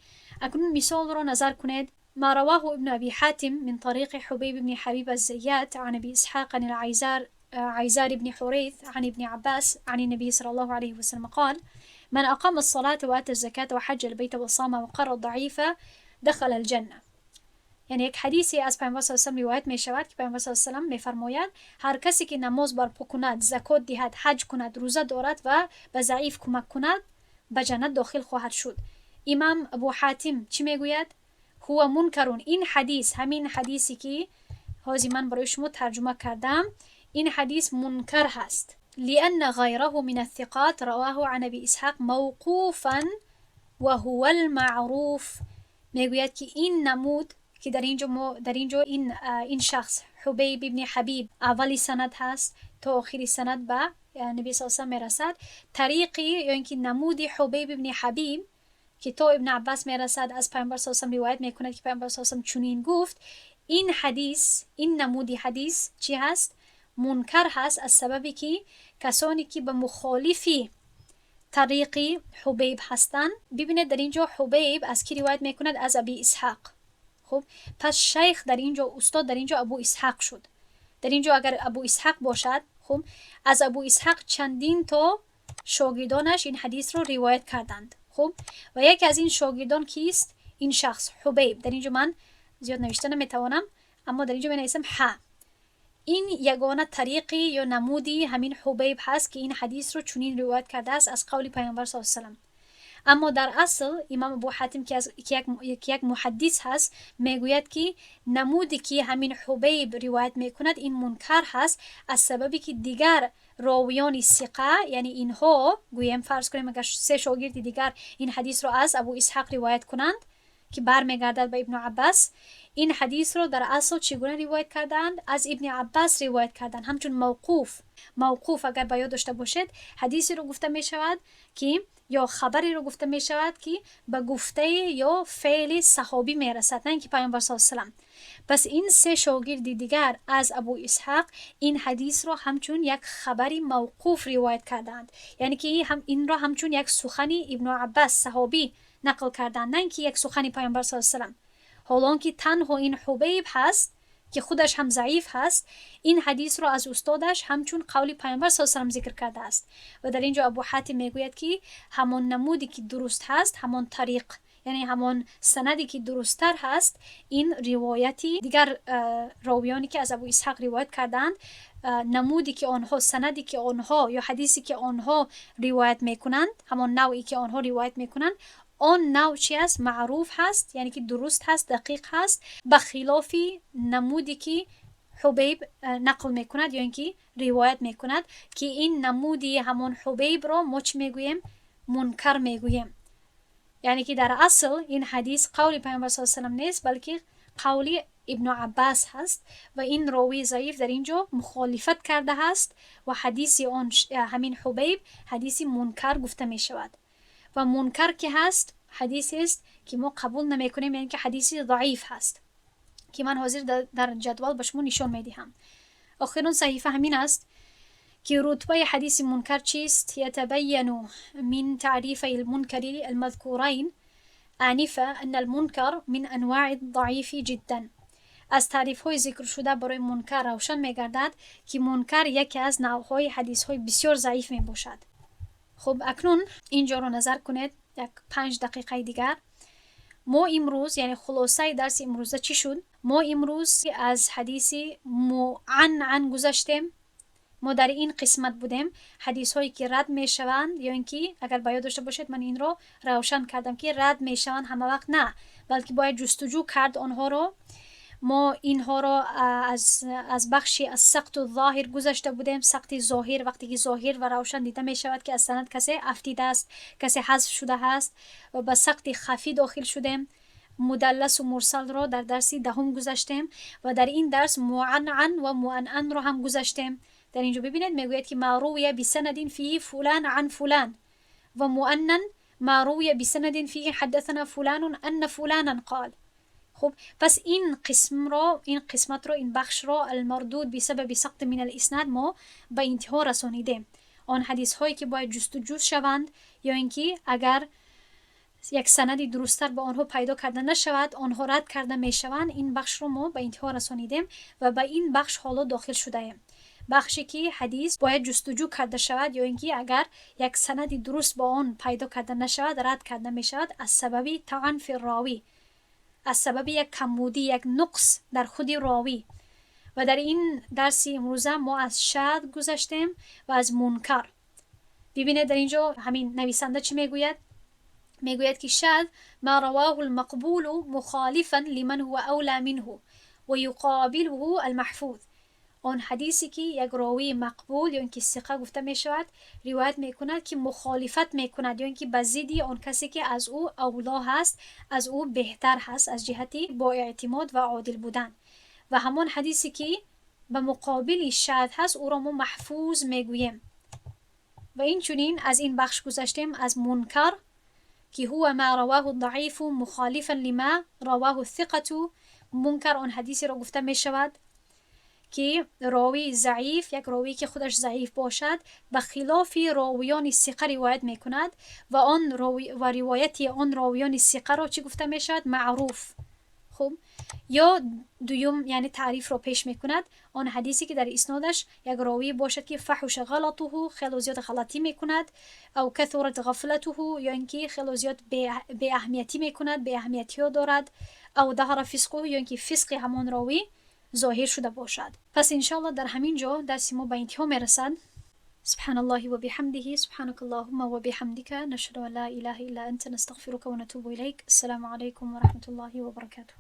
Акнун мисолро назар кунед. ما رواه ابن أبي حاتم من طريق حبيب بن حبيب الزيات عن أبي إسحاق عن العيزار عيزار بن حريث عن ابن عباس عن النبي صلى الله عليه وسلم قال: من أقام الصلاة وآتى الزكاة وحج البيت وصام وقر الضعيف دخل الجنة. یعنی یک حدیثی از پیامبر صلی الله علیه و روایت می شود که پیامبر صلی الله علیه و میفرماید هر کسی که نماز برپا کند، زکات دهد، حج کند، روزه دارد و به ضعیف کمک کند، به جنت داخل خواهد شد. امام ابو حاتم چی میگوید؟ هو منکر. این حدیث، همین حدیثی که حاضی من برای شما ترجمه کردم، این حدیث منکر هست. لأن غيره من الثقات رواه عن أبي إسحاق موقوفا وهو المعروف. میگوید که این نمود که در اینجا ما در اینجا این شخص حبیب ابن حبیب اولی سند هست تا آخری سند به نبی صلی الله علیه و میرسد، طریقی یا اینکه نمود حبیب ابن حبیب که تا ابن عباس میرسد از پیامبر صلی الله علیه و روایت میکند که پیامبر صلی الله علیه و چنین گفت، این حدیث، این نمودی حدیث چی هست؟ منکر هست، از سببی که کسانی که به مخالفی طریقی حبیب هستند. ببینید، در اینجا حبیب از کی روایت میکند؟ از ابی اسحاق. خب، پس شیخ در اینجا، استاد در اینجا ابو اسحاق شد. در اینجا اگر ابو اسحاق باشد، خب، از ابو اسحاق چندین تا شاگردانش این حدیث رو روایت کردند. خب، و یکی از این شاگردان کیست؟ این شخص حبیب. در اینجا من زیاد نوشته نمیتوانم، اما در اینجا می نویسم ح. این یگانه طریقی یا نمودی همین حبیب هست که این حدیث رو چنین روایت کرده است از قول پیامبر صلی الله علیه و سلم. اما در اصل امام ابو حاتم که یک محدث هست میگوید که نمودی که همین حبیب روایت میکند این منکر هست، از سببی که دیگر راویان ثقه، یعنی اینها گویم فرض کنیم اگر سه شاگرد دیگر این حدیث رو از ابو اسحاق روایت کنند که برمیگردد به ابن عباس، این حدیث رو در اصل چگونه روایت کردند؟ از ابن عباس روایت کردند همچون موقوف. موقوف اگر به یاد داشته باشید، حدیثی رو گفته می شود که یا خبری رو گفته می شود که به گفته یا فعل صحابی می رسد، نه اینکه پیامبر صلی الله علیه و. پس این سه شاگرد دیگر از ابو اسحاق این حدیث رو همچون یک خبری موقوف روایت کردند، یعنی که هم این را همچون یک سخنی ابن عباس صحابی نقل کردند، نه اینکه یک سخنی پیامبر صلی الله علیه و. حالان که تنها این حبیب هست که خودش هم ضعیف هست، این حدیث رو از استادش همچون قول پیامبر صلی الله علیه و ذکر کرده است. و در اینجا ابو حاتم میگوید که همان نمودی که درست هست، همان طریق، یعنی همان سندی که درستتر هست، این روایتی دیگر راویانی که از ابو اسحاق روایت کردند، نمودی که آنها، سندی که آنها یا حدیثی که آنها روایت میکنند، همان نوعی که آنها روایت میکنند، آن نوع چی است؟ معروف هست، یعنی که درست هست، دقیق هست، به خلاف نمودی که حبیب نقل میکند یا اینکه روایت میکند که این نمودی همان حبیب را ما چی میگوییم؟ منکر میگوییم. یعنی که در اصل این حدیث قول پیامبر صلی الله علیه و نیست، بلکه قول ابن عباس هست و این راوی ضعیف در اینجا مخالفت کرده است و حدیث آن همین حبیب حدیث منکر گفته می شود. و منکر که هست، حدیث است که ما قبول نمیکنیم، یعنی که حدیث ضعیف هست که من حاضر در جدول به شما نشان میدهم. آخرین صحیفه همین است که رتبه حدیث منکر چیست؟ يتبين من تعريفي المنكر المذكورين آنفة أن المنكر من أنواع الضعيف جدا. از تعریف های ذکر شده برای منکر روشن میگردد که منکر یکی از نوعهای حدیث های بسیار ضعیف می باشد. خب، اکنون اینجا رو نظر کنید، یک 5 دقیقه دیگر. ما امروز، یعنی خلاصه درس امروزه چی شد؟ ما امروز از حدیث معنعن گذشتیم. ما در این قسمت بودیم، حدیث هایی که رد می شوند، یا اینکه اگر باید داشته باشید، من این رو روشن کردم که رد می شوند، همه وقت نه، بلکه باید جستجو کرد آنها رو. ما اینها را از بخشی السقط الظاهر گذشته بودیم. سقط ظاهر، وقتی که ظاهر و روشن دیده می شود که از سند کسی افتیده است، کسی حذف شده است، و به سقط خفی داخل شدیم. مدلس و مرسل را در درس دهم گذشتیم و در این درس معنعن و معنعن را هم گذشتیم. در اینجا ببینید، میگوید که ما روی بسند فيه فلان عن فلان، و معنعن ما روی بسند فيه حدثنا فلان ان فلانا قال. خب، پس این قسم را، این قسمت را، این بخش را، المردود بسبب سقط من الاسناد، ما به انتها رسانیدیم. آن حدیث هایی که باید جستجو شوند یا اینکه اگر یک سند درستتر به آنها پیدا کرده نشود، آنها رد کرده می شوند، این بخش رو ما به انتها رسانیدیم و به این بخش حالا داخل شده ایم، بخشی که حدیث باید جستجو کرده شود یا اینکه اگر یک سند درست با آن پیدا کرده نشود، رد کرده می شود، از سبب طعن فی الراوی، از سبب یک کمبودی، یک نقص در خود راوی. و در این درس امروزه ما از شاذ گذشتیم و از منکر. ببینید، در اینجا همین نویسنده چی میگوید؟ میگوید که شاذ ما رواه المقبول مخالفا لمن هو أولى منه ويقابله المحفوظ. آن حدیثی که یک راوی مقبول یا اینکه ثقه گفته می شود روایت می کند که مخالفت می کند یا اینکه به ضد آن کسی که از او اولا هست، از او بهتر هست از جهتی با اعتماد و عادل بودن، و همان حدیثی که به مقابل شاذ هست، او را ما محفوظ میگوییم. و این چنین از این بخش گذشتیم، از منکر که هو ما رواه الضعیف مخالفا لما رواه الثقة. منکر آن حدیثی را گفته می شود که راوی ضعیف، یک راوی که خودش ضعیف باشد، به خلاف راویان ثقه روایت میکند و آن راوی و روایت آن راویان ثقه را چی گفته می شود؟ معروف. خب، یا دویم، یعنی تعریف را پیش میکند، آن حدیثی که در اسنادش یک راوی باشد که فحش غلطه، خیلی زیاد غلطی میکند، او كثرت غفلته، یا اینکه خیلی زیاد بی اهمیتی میکند، بی اهمیتی ها دارد، او ظهر فسقه، یا اینکه فسق همان راوی ظاهر شده باشد. پس انشالله در همین جا درس ما به انتها میرسد. سبحان الله وبحمده، سبحانك اللهم وبحمدك، نشهد أن لا إله إلا أنت، نستغفرك ونتوب إليك. السلام عليكم ورحمة الله وبركاته.